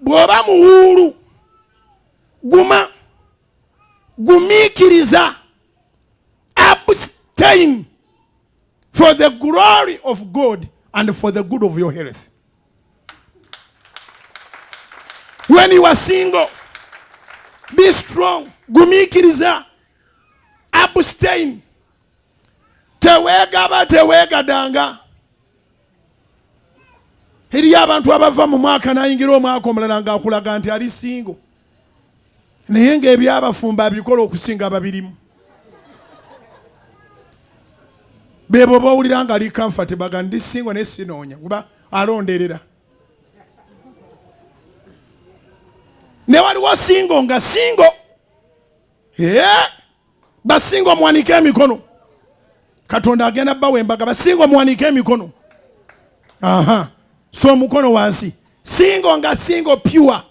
Bw'oba muwuulu, guma, gumiikiriza, abstain for the glory of God and for the good of your health. When you are single, be strong, gumiikiriza, abstain, teweegaba, teweegadanga. Eriyo abantu abava mu mwaka n'ayingira omwaka omulala ng'akulaga nti ali singo, naye ng'ebyabafumba abikola okusinga ababirimu. Bebo bowulira nga ali comfort, baga ndi singo naye sinoonya, kuba alonderera. Ne waliwo singo nga singo, basinga omuwanike emikono, Katonda agenda bawa embaga. Basinga omuwanike emikono, aha, so omukono wansi. Singo nga singo pure.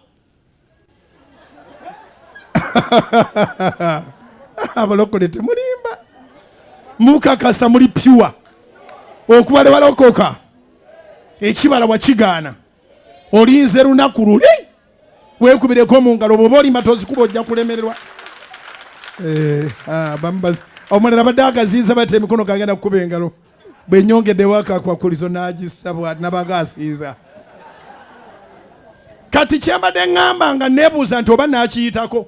Abalokole temulimba, mukakasa muli pure okuba lewalokoka ekibala wakigaana, olinze lunaku luli weekubireko mu ngalo. Bw'oba olimba tozikuba, ojja kulemererwa. Eh, ah, omulala badde agaziiza bata emikono gagenda kukuba engalo, bwe nyongeddewo akakwakulizo n'agissa nabaga asiiza. Kati kyembadde ŋŋamba nga neebuuza nti oba naakiyitako,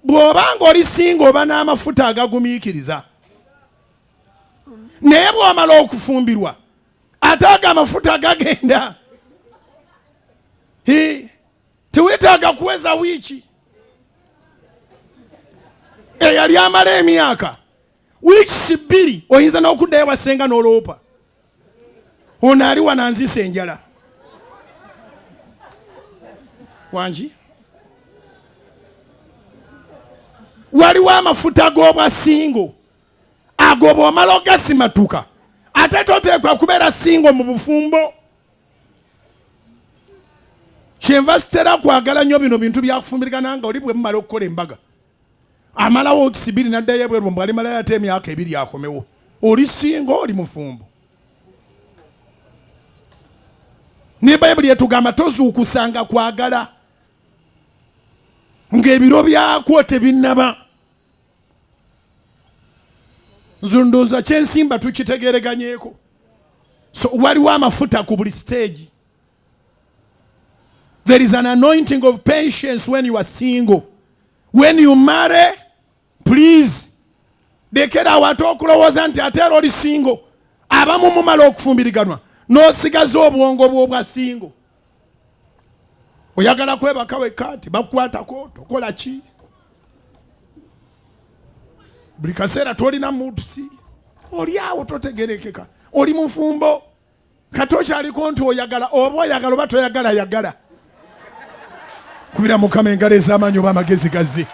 bw'oba ng'oli singa oba n'amafuta agagumiikiriza, naye bw'omala okufumbirwa ate ago amafuta gagenda. Teweetaaga kuweza wiiki eyali amala emyaka, wiiki 2 oyinza n'okuddayo wasenga n'oloopa, ono ali wano anzisa enjala wangi. Waliwo amafuta g'obwasingo ago bw'omala ogasimatuka ate toteekwa kubeera singo mu bufumbo. Kyenva sitera kwagala nnyo bino bintu byakufumbirigana nga oli bwe mumala okukola embaga amalawo wiiki 2 n'addayo ebweru, mbu alimalayo ate emyaka 2 akomewo. Oli singo, oli mufumbo. Ne Bayibuli etugamba tozuukusanga kwagala ng'ebiro byakwo tebinnaba. Nze ndowooza kyensimba tukitegereganyeeko. So waliwo amafuta ku buli stage. There is an anointing of patience when you are single. When you marry, please lekera awo ate okulowooza nti ate era oli single. Abamu mumala okufumbiriganwa n'osigaza obwongo bw'obwa single, oyagala kwebaka wekka, tebakukwatako, tokola ki, buli kaseera tolina mutusi, oli awo totegerekeka. Oli mufumbo kati okyaliko nti oyagala, oba oyagala oba toyagala, yagala. Kubira Mukama engalo ez'amaanyi oba amagezi gazze.